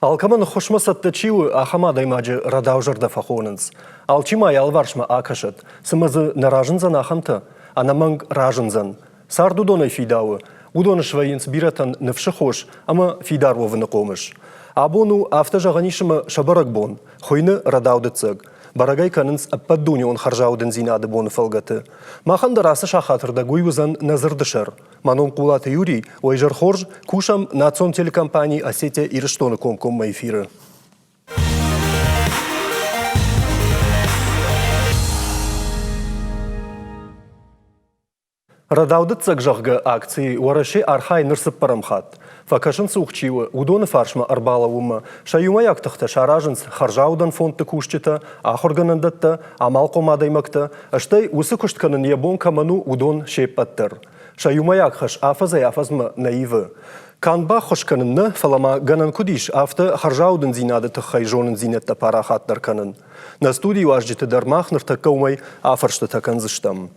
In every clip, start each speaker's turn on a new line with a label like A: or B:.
A: Алкӕмӕн ӕххуысмӕ цӕттӕ чи у, ахӕм адӕймаджы рӕдаузӕрдӕ фӕхонынц. Алчи ма йӕ алыварсмӕ акӕсӕд, цымӕ дзы нӕ разындзӕн ахӕмтӕ? Ӕнӕмӕнг разындзӕн. Цард уыдонӕй фидауы, уыдон свӕййынц бирӕтӕн ныфсы хос ӕмӕ фидар уӕвыны хъомыс. Абон у, афтӕ зӕгъӕн ис ӕмӕ сӕ бӕрӕгбон, хуыйны рӕдаудыццӕг. Бӕрӕгӕй кӕнынц ӕппӕтдунеон хӕрзаудындзинады боны фӕлгӕты. Махӕн дӕр ацы сахатырдӕг уый уыдзӕн нӕ дзырды сӕр. Мӕ ном Хъулаты Юрий, уӕ изӕр хорз, кусӕм национ телекомпани Осетия Ирыстоны комкоммӕ эфиры. Рӕдаудыццӕг, зӕгъгӕ, акцийы Уӕрӕсе архайы ныр цыппӕрӕм хатт. Фӕкӕсын цух чи у, уыдоны фарсмӕ ӕрбалӕууынмӕ сӕ иумӕйаг тыхтӕ саразынц хӕрзаудӕн фондты кусджытӕ, ахуыргӕнӕндӕттӕ, амалхъом адӕймӕгтӕ, стӕй уыцы куыст кӕнын йӕ бон кӕмӕн у, уыдон се ппӕт дӕр. Сӕ иумӕйаг хӕс афӕдзӕй-афӕдзмӕ нӕ ивы. Канд баххуыс кӕнын нӕ, фӕлӕ ма гӕнӕн куыд ис, афтӕ хӕрзаудындзинады тыххӕй зонындзинӕдтӕ парахатдӕр кӕнын. Нӕ студийы уазджыты дӕр мах ныртӕккӕ уымӕй афӕрстытӕ кӕндзыстӕм.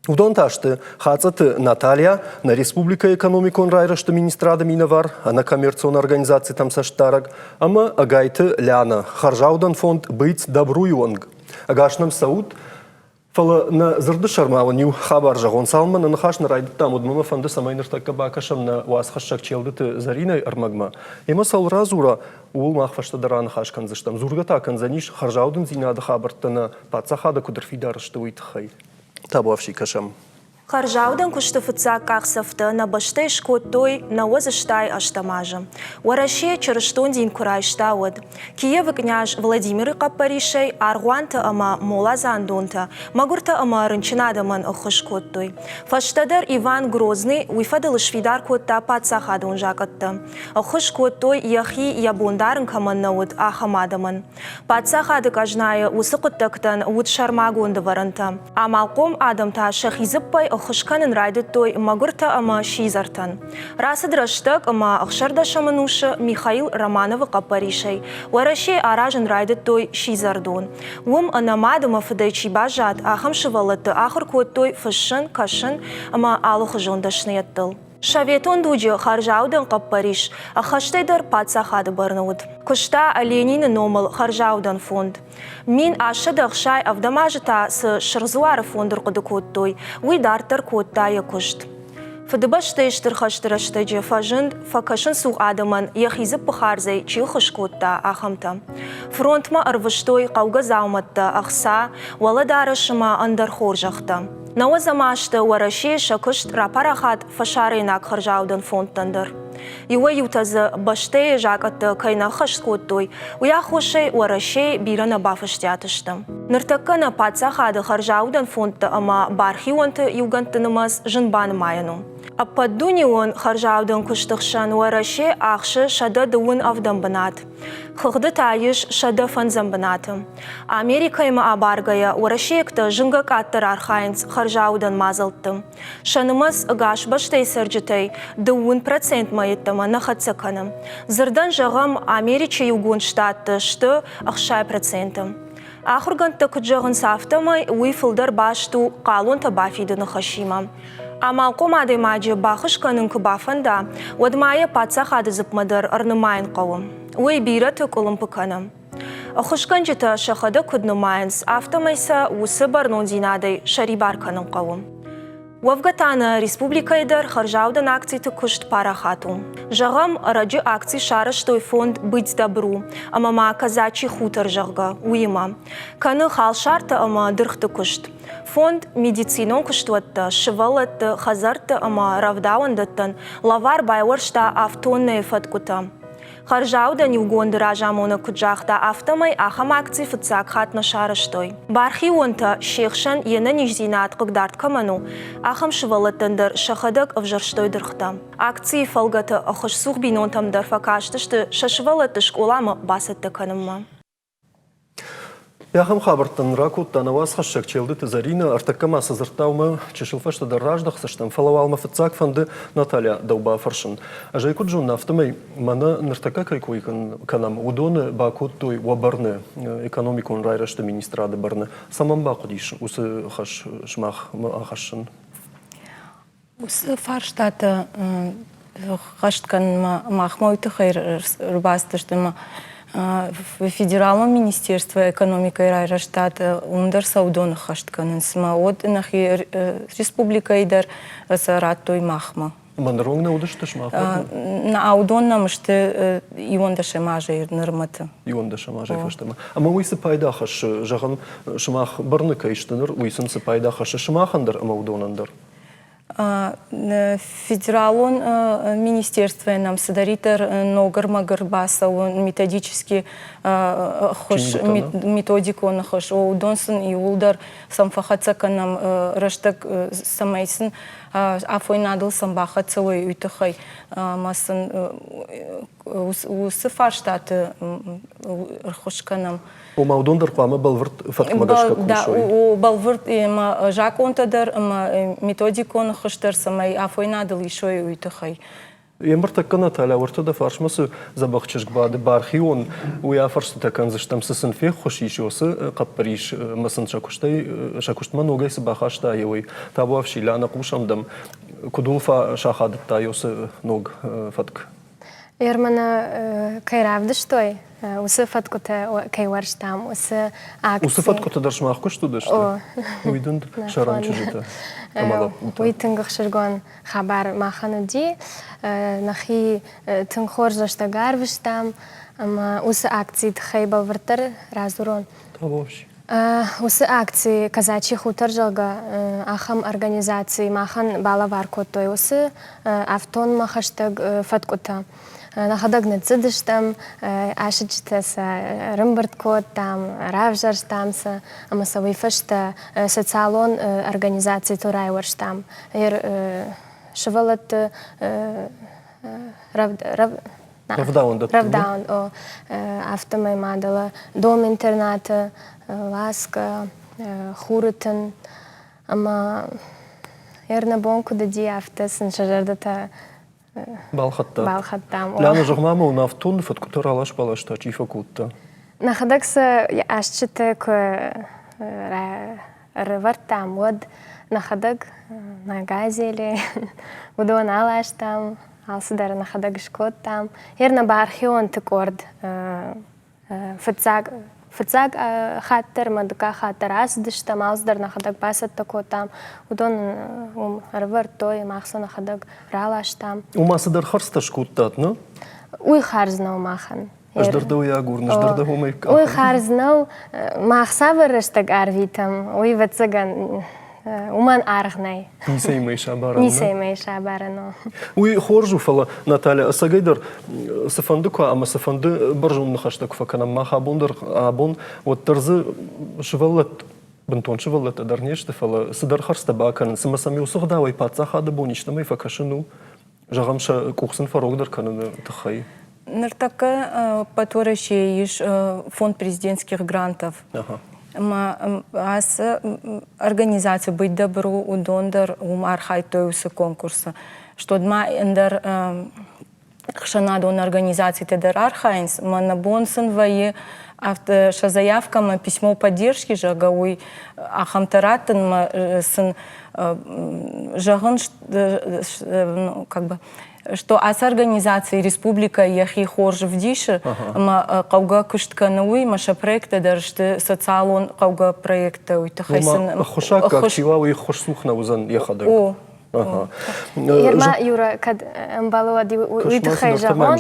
A: Уыдон та сты Хацъӕты Наталья, нӕ республикӕйы экономикон райрӕзты министрады минӕвар, ӕнӕкоммерцион организацитӕм цӕстдарӕг ӕмӕ Ӕгайты Лиана, хӕрзаудӕн фонд «Быть добру»-йы уӕнг. Ӕгас нӕм цӕут, фӕлӕ нӕ дзырды сӕрмӕ уын иу хабар зӕгъон. Цалынмӕ нӕ ныхас нӕ райдыдтам, уӕдмӕ мӕ фӕнды, цӕмӕй ныртӕккӕ бакӕсӕм нӕ уацхӕссӕг Челдыты Зӕринӕйы ӕрмӕгмӕ. Ӕмӕ цӕуыл радзура, ууыл мах фӕстӕдӕр аныхас кӕндзыстӕм. Дзургӕ та кӕндзӕнис, хӕрзаудындзинады хабӕрттӕ нӕ паддзахады куыд ӕрфидар сты, уый тыххӕй. Табуафси кӕсӕм.
B: Хӕрзаудӕн куысты фыццаг къахдзӕфтӕ нӕ бӕстӕйы скодтой 1980 азы, Уӕрӕсе чырыстон дин куы райста, уӕд. Киевы къняз Владимиры хъӕппӕрисӕй аргъуантӕ ӕмӕ моладзандонтӕ мӕгуыртӕ ӕмӕ рынчын адӕмӕн ӕххуыс кодтой. Фӕстӕдӕр Иван Грозный уый фӕдыл сфидар кодта паддзахадон закъӕттӕ. Ӕххуыс кодтой, йӕхи йӕ бон дарын кӕмӕн нӕ уыд, ахӕм адӕмӕн. Паддзахады къазнайы уыцы хъуыддӕгтӕн уыд сӕрмагонд ӕвӕрӕнтӕ. Амалхъом адӕм та сӕхи дзыппӕй ӕххуыс кӕнын райдыдтой мӕгуыртӕ ӕмӕ сидзӕртӕн. Рацыд рӕстӕг ӕмӕ ӕхсӕрдӕсӕм ӕнусы Михаил Романовы хъӕппӕрисӕй Уӕрӕсейы аразын райдыдтой сидзӕрдон. Уым ӕнӕ мад ӕмӕ фыдӕй чи баззад, ахӕм сывӕллӕтты ахуыр кодтой фыссын, кӕсын ӕмӕ алыхуызон дӕсныйӕдтыл. Советон дуджы хӕрзаудӕн хъӕппӕрис ӕххӕстӕй дӕр паддзахады бӕрны уыд. Куыста Ленины номыл хӕрзаудӕн фонд. 1867 азы та цы Сырх Дзуары фонд ӕрхъуыды кодтой, уый дарддӕр кодта йӕ куыст. Фыдыбӕстӕйы Стыр хӕсты рӕстӕджы фӕзынд, фӕкӕсынцух адӕмӕн йӕхи дзыппы хардзӕй чи ӕххуыс кодта, ахӕмтӕ. Фронтмӕ ӕрвыстой хъӕугӕ дзаумӕттӕ, ӕхца, уӕлӕдарӕс ӕмӕ ӕндӕр хорзӕхтӕ. Нӕуӕдзӕм азты Уӕрӕсейы сӕ куыст рапарахат фӕсарӕйнаг хӕрзаудӕн фондтӕн дӕр. Иуӕй-иутӕ дзы бӕстӕйы закъӕттӕ кӕй нӕ ӕххӕст кодтой, уый аххосӕй Уӕрӕсейы бирӕ нӕ бафӕстиат сты. Ныртӕккӕ нӕ паддзахады хӕрзаудӕн фондтӕ ӕмӕ бархионты иугӕндты нымӕц зын банымайӕн у. Ӕппӕтдунеон хӕрзаудӕн куысты хсӕн Уӕрӕсе ахсы 127 бынат. Хыгъды та ис 105 бынаты. Америкӕимӕ абаргӕйӕ, уӕрӕсейӕгтӕ зынгӕ къаддӕр архайынц хӕрзаудӕн мадзӕлтты. Сӕ нымӕц ӕгас бӕстӕйы цӕрджытӕй дыууын процентмӕ йеддӕмӕ нӕ хӕццӕ кӕны. Дзырдӕн зӕгъӕм, Америчы Иугонд Штатты сты 60%. Ахуыргӕндтӕ куыд зӕгъынц, афтӕмӕй уый фылдӕр баст у хъалонтӕ бафидыны хӕсимӕ. Амалхъом адӕймаджы баххуыс кӕнын куы бафӕнда, уӕд ма йӕ паддзахады дзыпмӕ дӕр ӕрнымайын хъӕуы. Уый бирӕты къуылымпы кӕны. Ӕххуысгӕнджытӕ сӕхӕдӕг куыд нымайынц, афтӕмӕй сӕ уыцы бӕрнондзинадӕй сӕрибар кӕнын хъӕуы. Уӕвгӕ та нӕ республикӕйы дӕр хӕрзаудӕн акциты куыст парахат у. Зӕгъӕм, ӕрӕджы акци сарӕзтой фонд «Быть добру» ӕмӕ ма «Казачий хутор», зӕгъгӕ, уыимӕ. Кӕны халсартӕ ӕмӕ дыргъты куыст. Фонд медицинон куыстуӕттӕ, сывӕллӕтты хӕдзӕртты ӕмӕ рӕвдауӕндӕттӕн лӕвар байуӕрста автоннӕйы фӕткъуытӕ. Хӕрзаудӕн иугонды разамонӕг куыд загъта, афтӕмӕй ахӕм акци фыццаг хатт нӕ сарӕзтой. Бархионтӕ се хсӕн йе нӕниздзинад хъыгдард кӕмӕн у, ахӕм сывӕллӕттӕн дӕр сӕхӕдӕг ӕвзӕрстой дыргътӕ. Акцийы фӕлгӕты ӕххуысцух бинонтӕм дӕр фӕкастысты сӕ сывӕллӕтты скъоламӕ бацӕттӕ кӕнынмӕ.
A: Ахӕм хабӕрттӕ нын ракодта нӕ уацхӕссӕг Челдыты Зӕринӕ. Ӕртӕккӕ ма цы дзырдта, уымӕ чысыл фӕстӕдӕр раздӕхдзыстӕм, фӕлӕ уал мӕ фыццаг фӕнды Наталья дӕу бафӕрсын. Ӕз ӕй куыд зонын, афтӕмӕй мӕнӕ ныртӕккӕ кӕй кой кӕнӕм, уыдоны бакодтой уӕ бӕрны, экономикон райрӕзты министрады бӕрны. Цӕмӕн бахъуыдис уыцы хӕс сымахмӕ ахӕссын?
C: Уыцы фарстатӕ. хӕст кӕнынмӕ махмӕ уый тыххӕй ӕрбацыдысты ӕмӕ федералон министерство экономикӕйы райрӕзтад уым дӕр сӕ уыдон ӕххӕст кӕнынц ӕмӕ уӕд нӕхи республикӕйы дӕр сӕ радтой махмӕ.
A: Ӕмӕ ныронг нӕ уыдысты сымах?
C: Нӕ, уыдон нӕм сты иуӕндӕсӕм азӕй нырмӕты.
A: Иуӕндӕсӕм азӕй фӕстӕмӕ. Ӕмӕ уый цы пайда хӕссы, зӕгъӕм, сымах бӕрны кӕй сты ныр, уый сын цы пайда хӕссы сымахӕн дӕр ӕмӕ уыдонӕн дӕр?
C: Федералон министерствойӕ нӕм цыдӕриддӕр ног ӕрмӕг ӕрбацӕуы, методический ӕххуыс, методикон ӕххуыс, уыдон сын иууылдӕр сӕм фӕхӕццӕ кӕнӕм рӕстӕг, цӕмӕй сын афойнадыл сӕм бахӕццӕ уой, уый тыххӕй ӕмӕ сын уыцы фарстаты ӕрхуыс кӕнӕм.
A: Ома уыдон дӕр хъуамӕ бӕлвырд фӕткмӕ гӕсгӕ кусой?
C: Бӕлвырд ӕмӕ закъонтӕ дӕр ӕмӕ методикон ӕххуыс дӕр, цӕмӕй афойнадыл исой, уый тыххӕй.
A: Йе мбыртӕккӕ Наталья, уӕртӕ дӕ фарсмӕ цы дзӕбӕх чызг бады, бархион, уый афӕрстытӕ кӕндзыстӕм, цы сын феххуыс ис, уыцы хъӕппӕрис ӕмӕ сын сӕ куыстӕй, сӕ куыстмӕ ногӕй цы бахаста, уый. Табуафси, Лянӕ, хъусӕм дӕм, куыд уыл сахадыдта уыцы ног фӕтк?
D: Ерманы кӕй равдыстой, уыцы фӕткъуытӕ кӕй уарзтам, уыцы акци.
A: Уыцы фӕткъуытӕ дӕр сымах куыст уыдысты? Уый дын сӕрӕн чызджытӕ ӕмӕ лӕппутӕ.
D: Уый тынг ӕхсызгон хабар махӕн уыди. Нӕхи тынг хорз рӕстӕг арвыстам ӕмӕ уыцы акцийы тыххӕй бӕлвырддӕр радзурон.
A: Табуафси.
D: Уыцы акци Казачий хутор, зӕгъгӕ, ахӕм организаци махӕн балӕвар кодтой уыцы ӕфтонмӕ хӕстӕг фӕткъуытӕ. Нӕхӕдӕг ныццыдыстӕм, асыччытӕ сӕ ӕрӕмбырд кодтам, равзӕрстам сӕ ӕмӕ сӕ уый фӕстӕ социалон организациты райуӕрстам. Сывӕллӕтты
A: Рӕвдауӕндӕтты.
D: Рӕвдауӕн, о. Афтӕмӕй ма дӕлӕ дом-интернаты ласгӕ, хуры тын ӕмӕ ӕрнӕ бон куыд уыди, афтӕ сын сӕ зӕрдӕтӕ
A: балхӕдтам.
D: Балхӕдтам.
A: Лянӕ, зӕгъ-ма мӕ, уынафтоны фӕткъуытӕ ралас-баласта чи фӕкодта?
D: Нӕхӕдӕг сӕ асчытӕ куы ӕрӕвӕрдтам, уӕд нӕхӕдӕг нӕ газели уыдон аластам, алцыдӕр нӕхӕдӕг скодтам. Ер нӕ бархионты къорд фыццаг фыццаг хатт дӕр ӕмӕ дыккаг хатт дӕр ацыдыстӕм, алцыдӕр нӕхӕдӕг бацӕттӕ кодтам. Уыдон уым ӕрӕвӕрдтой, мах сӕ нӕхӕдӕг раластам.
A: Ома цыдӕр хӕрдзтӕ скодтат, нӕ?
D: Уый хардз нӕу махӕн.
A: Ӕз дӕр дӕу агурын, ӕз дӕр дӕ уымӕй къахын.
D: Уый хардз нӕу. Мах цавӕр рӕстӕг арвитӕм, уый, ӕвӕццӕгӕн, уымӕн аргъ нӕй.
A: Ницӕимӕ ис абарӕн.
D: Ницӕимӕ ис абарӕн.
A: Уый хорз у, фӕлӕ, Наталья, ӕцӕгӕйдӕр цыфӕнды куы ӕмӕ цыфӕнды бӕрзонд ныхӕстӕ куы фӕкӕнӕм мах абон дӕр, абон, уӕддӕр дзы сывӕллӕтт бынтон сывӕллӕттӕ дӕр не сты, фӕлӕ цыдӕр хӕрдзтӕ бакӕнын, цымӕ сӕм иу сыгъдауӕй паддзахады бон истӕмӕй фӕкӕсын у, зӕгъӕм, сӕ къух сын фӕрогдӕр кӕныны тыххӕй?
C: Ныртӕккӕ ӕппӕт Уӕрӕсейы ис фонд президентских грантов. Ӕмӕ ацы организаци «Быть добру» уыдон дӕр уым архайдтой уыцы конкурсы. Что ма ӕндӕр ӕхсӕнадон организацитӕ дӕр архайынц, ӕмӕ нӕ бон сын вӕййы афтӕ сӕ заявкӕмӕ письмо поддержки, зӕгъгӕ, уый ахӕмтӕ раттынмӕ сын зӕгъын, ну, как бы, что ацы организаци республикӕ йӕхи хорз ӕвдисы ӕмӕ хъӕугӕ куыст кӕны уый, ӕмӕ сӕ проекттӕ дӕр сты социалон хъӕугӕ проекттӕ, уый тыххӕй сын
A: ӕххуысаккаг чи уа, уый ӕххуысцух нӕ уыдзӕн йӕхӕдӕг.
C: О.
D: Ерма, Юра, кӕд ӕмбӕлы, уӕд уый тыххӕй зӕгъон.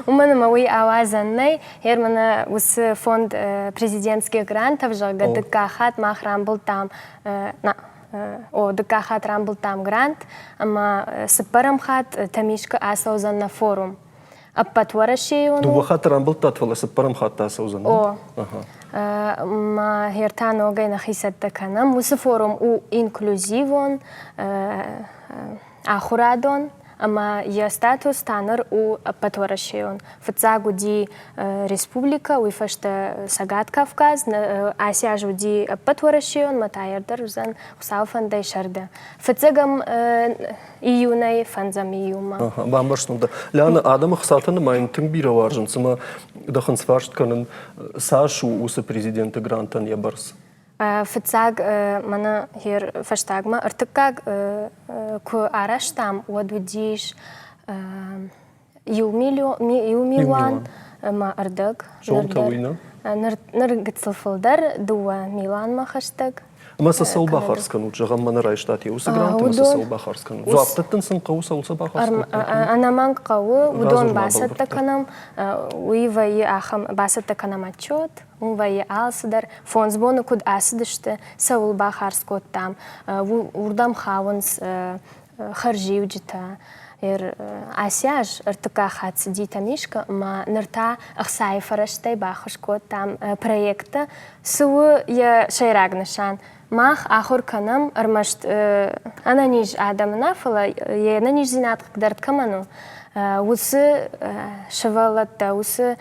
D: Уымӕн ӕмӕ уый ауадзӕн нӕй. Ермана уыцы фонд президентских грантов, зӕгъгӕ, дыккаг хатт мах рамбылдтам О, дыккаг хатт рамбылдтам грант ӕмӕ цыппӕрӕм хатт Тӕмискъы ацӕудзӕн нӕ форум. Ӕппӕт Уӕрӕсейон.
A: Дыууӕ хатты рамбылдтат, фӕлӕ цыппӕрӕм хатт ацӕудзӕн.
D: О. Ма гъер та ногӕй нӕхи цӕттӕ кӕнӕм. Уыцы форум у инклюзивон, ахуырадон ӕмӕ йӕ статус та ныр у ӕппӕтуӕрӕсейон. Фыццаг уыди республикӕ, уый фӕстӕ Цӕгат Кавказ, ацы аз уыди ӕппӕтуӕрӕсейон, мӕ та дӕр уыдзӕн Хуыцауы фӕндӕй сӕрды. Фыццӕгӕм июнӕй фӕндзӕм июнмӕ.
A: Бамбӕрстон дӕ. Лиана, адӕмы хцатӕ нымайын тынг бирӕ уарзынц ӕмӕ дӕ хынцфарст кӕнын, цас у уыцы президенты грантӕн йӕ бӕрц?
D: Фыццаг мӕнӕ фӕстагмӕ ӕртыккаг куы арӕзтам, уӕд уыдис иу милуан ӕмӕ ӕрдӕг.
A: Сомтӕ уый нӕ?
D: Ныр гыццыл фылдӕр, дыууӕ милуанмӕ хӕстӕг.
A: Ӕмӕ сӕ цӕуыл бахардз кӕнут? Зӕгъӕм, мӕнӕ райстат уыцы грант ӕмӕ сӕ цӕуыл бахардз кӕнут? Дзуапп дӕттын сын хъӕуы, цӕуыл сӕ бахардз кодтат?
D: Ӕнӕмӕнг хъӕуы, уыдон бацӕттӕ кӕнӕм. Уый вӕййы ахӕм, бацӕттӕ кӕнӕм отчет, уым вӕййы алцыдӕр. Фондз боны куыд ацыдысты, цӕуыл бахардз кодтам, уырдӕм хауынц хӕрзиуджытӕ. Ацы аз ӕртыккаг хатт цыди Тӕмискъ ӕмӕ ныр та ӕхцайы фӕрӕзтӕй баххуыс кодтам проекттӕ. Цы у йӕ сӕйраг нысан? Мах ахуыр кӕнӕм ӕрмӕст ӕнӕниз адӕмы нӕ, фӕлӕ йе нӕниздзинад хъыгдард кӕмӕн у, уыцы сывӕллӕттӕ, уыцы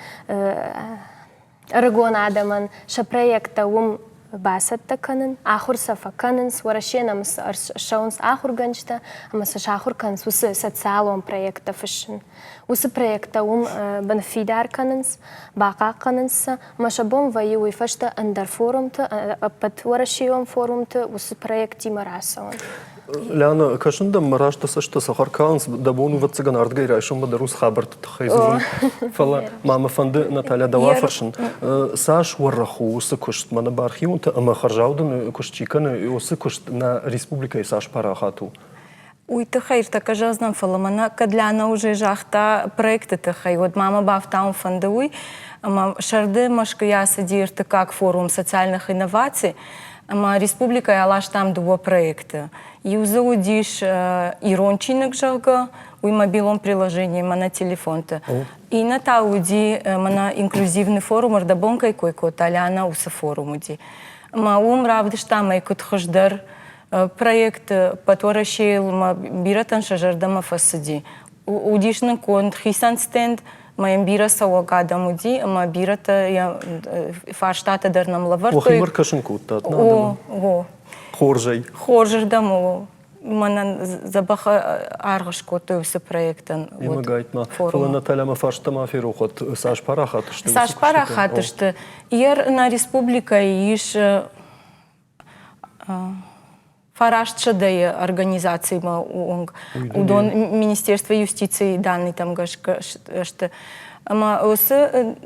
D: ӕрыгон адӕмӕн сӕ проекттӕ уым бацӕттӕ кӕнын, ахуыр сӕ фӕкӕнынц, Уӕрӕсе нӕм ссӕуынц ахуыргӕнджытӕ ӕмӕ сӕ сахуыр кӕнынц уыцы социалон проекттӕ фыссын. Уыцы проекттӕ уым бынфидар кӕнынц, бахъахъхъӕнынц сӕ ӕмӕ сӕ бон вӕййы уый фӕстӕ ӕндӕр форумты, ӕппӕт уӕрӕсейон форумты уыцы проекттимӕ рацӕуын.
A: Лиана, кӕсын дӕм мӕ раст дӕ цӕстытӕ цӕхӕр калынц, дӕ бон ӕвӕццӕгӕн ардыгӕй райсоммӕ дӕр уыцы хабӕртты тыххӕй дзурын. Фӕлӕ ма мӕ фӕнды Наталья дӕу афӕрсын, цас уӕрӕх у уыцы куыст, мӕнӕ бархионтӕ ӕмӕ хӕрзаудӕны куыст чи кӕны, уыцы куыст нӕ республикӕйы цас парахат у?
C: Уый тыххӕй ӕртӕккӕ зӕгъдзынӕн, фӕлӕ мӕнӕ кӕд Лиана уже загъта проекты тыххӕй, уӕд ма мӕ бафтауын фӕнды уый, ӕмӕ сӕрды Мӕскуыйы ацыди ӕртыккаг форум социальных инноваций, Ӕмӕ республикӕйы аластам дыууӕ проекты. Иу дзы уыдис ирон чиныг, зӕгъгӕ, уый мобилон приложение мӕнӕ телефонты. Иннӕ та уыди мӕнӕ инклюзивный форум, ӕрдӕбон кӕй кой кодта Лиана, уыцы форум уыди. Ӕмӕ уым равдыстам ӕй куыд хуыздӕр проект ӕппӕт Уӕрӕсейыл ӕмӕ бирӕтӕн сӕ зӕрдӕмӕ фӕцыди. Уыдис нын конд хицӕн стенд, ӕмӕ йӕм бирӕ цӕуӕг адӕм уыди, ӕмӕ бирӕтӕ йӕ фарстатӕ дӕр нӕм лӕвӕрдтой.
A: Уӕхимӕ ркӕсын кодтат нӕ адӕмӕн?
C: О, о.
A: Хорзӕй?
C: Хорзырдӕм, о. Мӕнӕн дзӕбӕх аргъ скодтой уыцы проектӕн.
A: Ӕмӕ гайтма. Фӕлӕ Наталья мӕ фарста ма ферох уӕд, цас парахат сты?
C: Цас парахат сты? Ер нӕ республикӕйы ис фарастсӕдӕйы организацимӕ онг. Уыдон Министерство юстицийы данныйтӕм гӕсгӕ сты. Ӕмӕ уыцы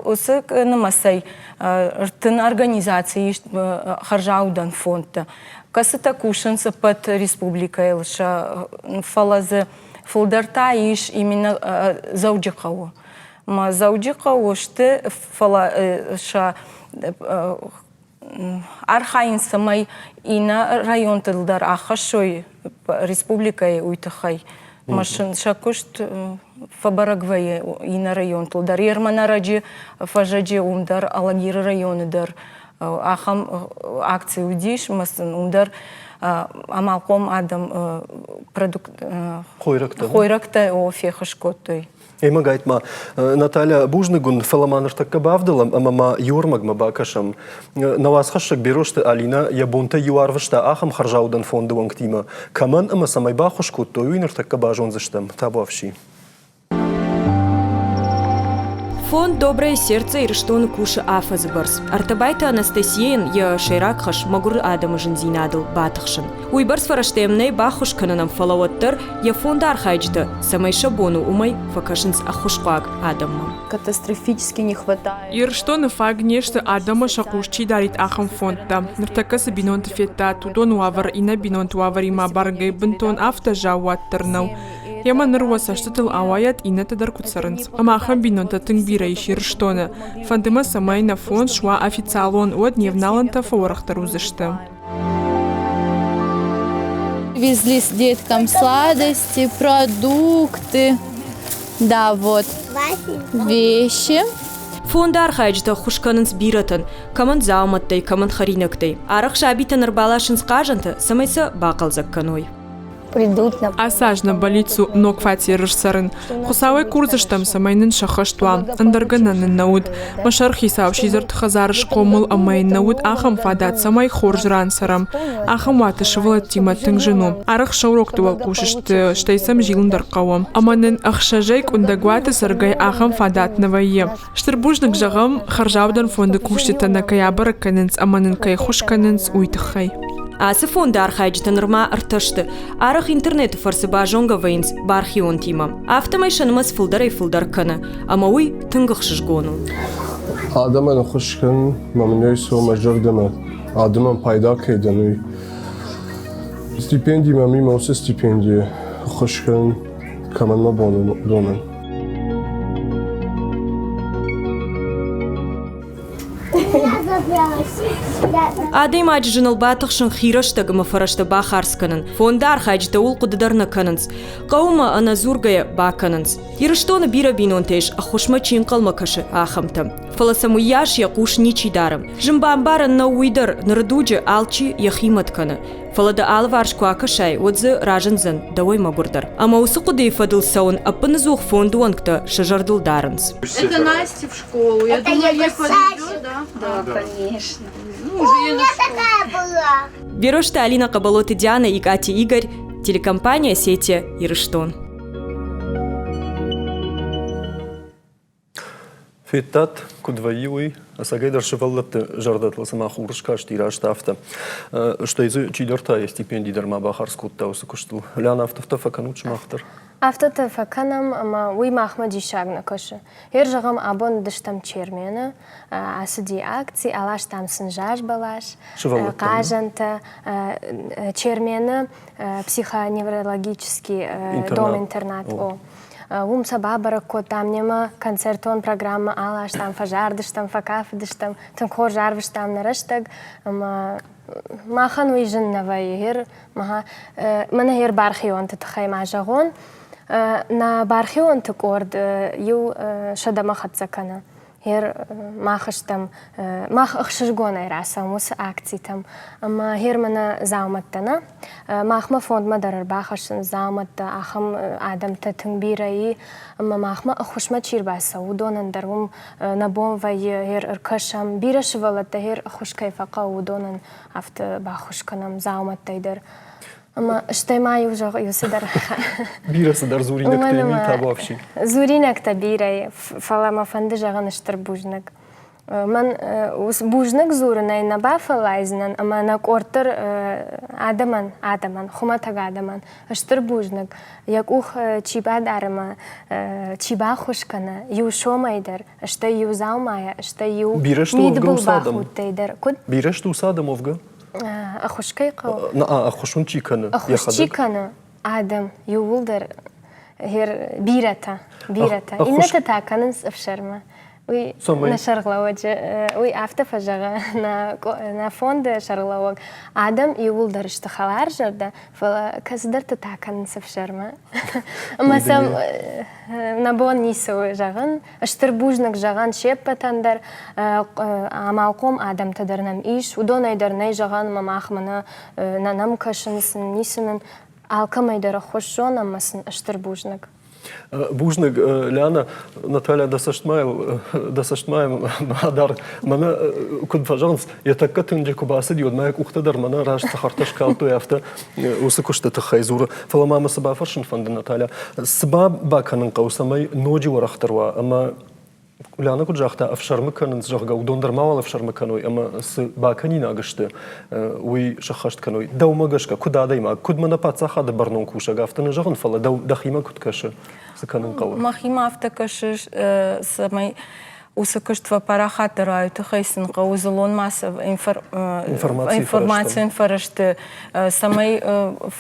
C: уыцы нымӕцӕй ӕртын организаци ис хӕрзаудӕн фондтӕ, кӕцытӕ кусынц ӕппӕт республикӕйыл, сӕ фӕлӕ дзы фылдӕр та ис именно Дзӕуджыхъӕуы. Ӕмӕ Дзӕуджыхъӕуы сты, фӕлӕ сӕ архайынц, цӕмӕй иннӕ районтыл дӕр аххӕссой республикӕйы уый тыххӕй. Ӕмӕ сын сӕ куыст фӕбӕрӕг вӕййы иннӕ районтыл дӕр. Ерманӕрӕджы фӕззӕджы уым дӕр, Алагиры районы дӕр ахӕм акци уыдис, ӕмӕ сын уым дӕр амалхъом адӕм продукт хойрӕгтӕ феххуыс кодтой.
A: Ӕмӕ гайтма, Наталья, бузныг уын, фӕлӕ ма ныртӕккӕ бавдӕлӕм ӕмӕ ма иу ӕрмӕгмӕ бакӕсӕм. Нӕ уацхӕссӕг Берозты Алинӕ йӕ бонтӕ иу арвыста ахӕм хӕрзаудӕн фонды уӕнгтимӕ. Кӕмӕн ӕмӕ цӕмӕй баххуыс кодтой, уый ныртӕккӕ базондзыстӕм. Табуафси.
E: Фонд «Доброе сердце» Ирыстоны кусы афӕдзы бӕрц. Артабайты Анастасийӕн йӕ сӕйраг хӕс мӕгуыр адӕмы зындзинадыл батыхсын. Уыйбӕрц фӕрӕзтӕ йӕм нӕй баххуыс кӕнынӕн, фӕлӕ уӕддӕр йӕ фонды архайджытӕ, цӕмӕй сӕ бон у, уымӕй фӕкӕсынц ӕххуысхъуаг адӕммӕ.
F: Катастрофически не хватает.
G: Ирыстоны фаг не сты адӕмы сӕ хъус чи дарид, ахӕм фондтӕ. Ныртӕккӕ цы бинонты федтат, уыдон уавӕр иннӕ бинонты уавӕримӕ бӕргӕ бынтон афтӕ заууатдӕр нӕу. Ӕмӕ ныр уӕ цӕстытыл ауайӕд, иннӕтӕ дӕр куыд цӕрынц. Ӕмӕ ахӕм бинонтӕ тынг бирӕ ис Ирыстоны. Фӕнды мӕ, цӕмӕй нӕ фонд суа официалон, уӕд не вналӕнтӕ фӕуӕрӕхдӕр уыдзысты.
F: Везли с деткам сладости, продукты, да, вот, вещи.
E: Фонды архайджытӕ ӕххуыс кӕнынц бирӕтӕн, кӕмӕн дзаумӕттӕй, кӕмӕн хӕринӕгтӕй. Арӕх сабитӕн ӕрбаласынц хъазӕнтӕ, цӕмӕй сӕ бахъӕлдзӕг кӕной.
H: Придут нам.
G: Ацы аз нӕ бӕллиц у ног фатеры рцӕрын. Хуыцауӕй курдзыстӕм, цӕмӕй нын сӕххӕст уа. Ӕндӕр гӕнӕн нын нӕ уыд. Мӕ сӕрхицау сидзӕрты хӕдзары схъомыл ӕмӕ йын нӕ уыд ахӕм фадат, цӕмӕй хорз ран цӕрӕм. Ахӕм уаты сывӕллӕттимӕ тынг зын у. Арӕх сӕ урокты уӕлхъус сты, стӕй сӕм зилын дӕр хъӕуы. Ӕмӕ нын ӕхсӕзӕй къуындӕг уаты цӕргӕйӕ ахӕм фадат нӕ вӕййы. Стыр бузныг зӕгъӕм, хӕрзаудӕн фонды кусджытӕ нӕ кӕй абӕрӕг кӕнынц ӕмӕ нын кӕй ӕххуыс кӕнынц, уый тыххӕй.
E: Ацы фонды архайджытӕ нырма ӕртӕ сты. Арӕх интернеты фӕрцы базонгӕ вӕййынц бархионтимӕ. Афтӕмӕй сӕ нымӕц фылдӕрӕй-фылдӕр кӕны, ӕмӕ уый тынг ӕхсызгон у.
I: Адӕмӕн ӕххуыс кӕнын мӕ мын цӕуы мӕ зӕрдӕмӕ. Адӕмӕн пайда кӕй дӕн, уый. Стипенди мӕм имӕ уыцы стипенди ӕххуыс кӕнын, кӕмӕн мӕ бон у, уыдонӕн.
E: Адӕймаджы зыныл батыхсын хи рӕстӕг ӕмӕ фӕрӕзтӕ бахардз кӕнын. Фонды архайджытӕ ууыл хъуыды дӕр нӕ кӕнынц. Хъӕуы ма ӕнӕдзургӕйӕ бакӕнынц. Ирыстоны бирӕ бинонтӕ ис, ӕххуысмӕ чи ӕнхъӕлмӕ кӕсы, ахӕмтӕ. Фӕлӕ сӕм уыйас йӕ хъус ничи дары. Зын бамбарӕн нӕу уый дӕр, ныры дуджы алчи йӕхи мӕт кӕны. Фӕлӕ дӕ алыварс куы акӕсай, уӕд дзы разындзӕн дӕуӕй мӕгуырдӕр. Ӕмӕ уыцы хъуыдыйы фӕдыл цӕуын ӕппынӕдзух фонды уӕнгтӕ сӕ зӕрдыл дарынц.
J: Это Насте в школу. Я
H: Это
J: думаю,
H: я
J: ей подойдет, да?
H: Да, конечно.
J: Ну, уже
H: У
J: ей
H: меня
J: на школу.
H: такая была.
E: Берозты Алина Хъӕбӕлоты Диана, Икъати Игорь, телекомпания «Осетия, Ирыстон».
A: Федтат, куыд вӕййы уый? Ӕцӕгӕйдӕр сывӕллӕтты зӕрдӕтыл цыма хур скасти раст афтӕ. Стӕй дзы чидӕртӕ йӕ стипенди дӕр ма бахардз кодта уыцы куыстыл. Ляна, афтӕ фӕкӕнут сымах дӕр?
D: Афтӕтӕ фӕкӕнӕм ӕмӕ уый махмӕ диссаг нӕ кӕсы. Гъер зӕгъӕм, абон уыдыстӕм Чермены, ацыди акци, аластам сын заз бӕлас, хъазӕнтӕ, Чермены психоневрологический дом-интернат. О. Уым сӕ бабӕрӕг кодтам, немӕ концертон программӕ аластам, фӕзардыстӕм, фӕкафыдыстӕм, тынг хорз арвыстам нӕ рӕстӕг ӕмӕ махӕн уый зын нӕ вӕййы. Гъер мӕнӕ гъер бархионты тыххӕй ма зӕгъон. Нӕ бархионты къорд иу сӕдӕмӕ хӕццӕ кӕны. Гъер мах стӕм, мах ӕхсызгонӕй рацӕуӕм уыцы акцитӕм. Ӕмӕ гъер мӕнӕ дзаумӕттӕ нӕ. Махмӕ фондмӕ дӕр ӕрбахӕссынц дзаумӕттӕ, ахӕм адӕмтӕ тынг бирӕ и. Ӕмӕ махмӕ ӕххуысмӕ чи рбацӕуы, уыдонӕн дӕр уым нӕ бон вӕййы гъер ӕркӕсӕм. Бирӕ сывӕллӕттӕ гъер ӕххуыс кӕй фӕхъӕуы, уыдонӕн афтӕ баххуыс кӕнӕм дзаумӕттӕй дӕр. Ӕмӕ стӕй ма иу зӕгъ, иу цыдӕр.
A: Бирӕ цыдӕр дзуринӕгтӕ ми табуафси.
D: Дзуринӕгтӕ бирӕ, фӕлӕ мӕ фӕнды зӕгъын стыр бузныг. Мӕн бузныг дзурынӕй нӕ бафӕллайдзынӕн ӕмӕ нӕ къорд дӕр адӕмӕн, адӕмӕн, хуымӕтӕг адӕмӕн стыр бузныг. Йӕ къух чи бадары ӕмӕ чи баххуыс кӕны, иу сомӕй дӕр, стӕй иу дзаумайӕ, стӕй иу мидбыл бахудтӕй дӕр. Куыд?
A: Бирӕ сты уыцы адӕм уӕвгӕ?
D: Ӕххуыс кӕй хъӕуы?
A: Ӕххуыс уын чи кӕны?
D: Ӕххуыс чи кӕны? Адӕм иууылдӕр бирӕтӕ, бирӕтӕ. Иннӕтӕ та кӕнынц ӕфсӕрмы. Уый нӕ сӕргълӕууӕджы, уый афтӕ фӕзӕгъы нӕ фонды сӕргълӕууӕг. Адӕм иууылдӕр сты хӕларзӕрдӕ, фӕлӕ кӕцыдӕртӕ та кӕнынц ӕфсӕрмы. Ӕмӕ сӕм нӕ бон ницы у зӕгъын. Стыр бузныг зӕгъӕн се ппӕтӕн дӕр, амалхъом адӕмтӕ дӕр нӕм ис, уыдонӕй дӕр нӕй зӕгъӕн, ӕмӕ мах мӕнӕ нӕ нӕм кӕсынц, ницы нын алкӕмӕй дӕр ӕххуыс зонӕм ӕмӕ сын стыр бузныг.
A: Бузныг, Лиана. Наталья, дӕ цӕстмӕ дӕ цӕстмӕ дӕр мӕнӕ куыд фӕзӕгъынц, йӕ тӕккӕ тынджы куы бацыди, уӕд мӕ йӕ къухтӕ дӕр мӕнӕ раст цӕхӕртӕ скалдтой, афтӕ уыцы куысты тыххӕй дзуры. Фӕлӕ ма мӕ цы бафӕрсын фӕнды, Наталья, цы бакӕнын хъӕуы, цӕмӕй ноджы уӕрӕхдӕр уа ӕмӕ Ульяна куыд загъта, ӕфсӕрмы кӕнынц, зӕгъгӕ, уыдон дӕр мауал ӕфсӕрмы кӕной ӕмӕ цы бакӕнинаг сты, уый сӕххӕст кӕной. Дӕумӕ гӕсгӕ, куыд адӕймаг, куыд мӕнӕ паддзахады бӕрнон кусӕг, афтӕ нӕ зӕгъын, фӕлӕ дӕу дӕхимӕ куыд кӕсы, цы кӕнын хъӕуы?
C: Мӕхимӕ афтӕ кӕсы, цӕмӕй уыцы куыст фӕпарахатдӕр уа, уый тыххӕй сын хъӕуы дзыллон информацион фӕрӕзты, цӕмӕй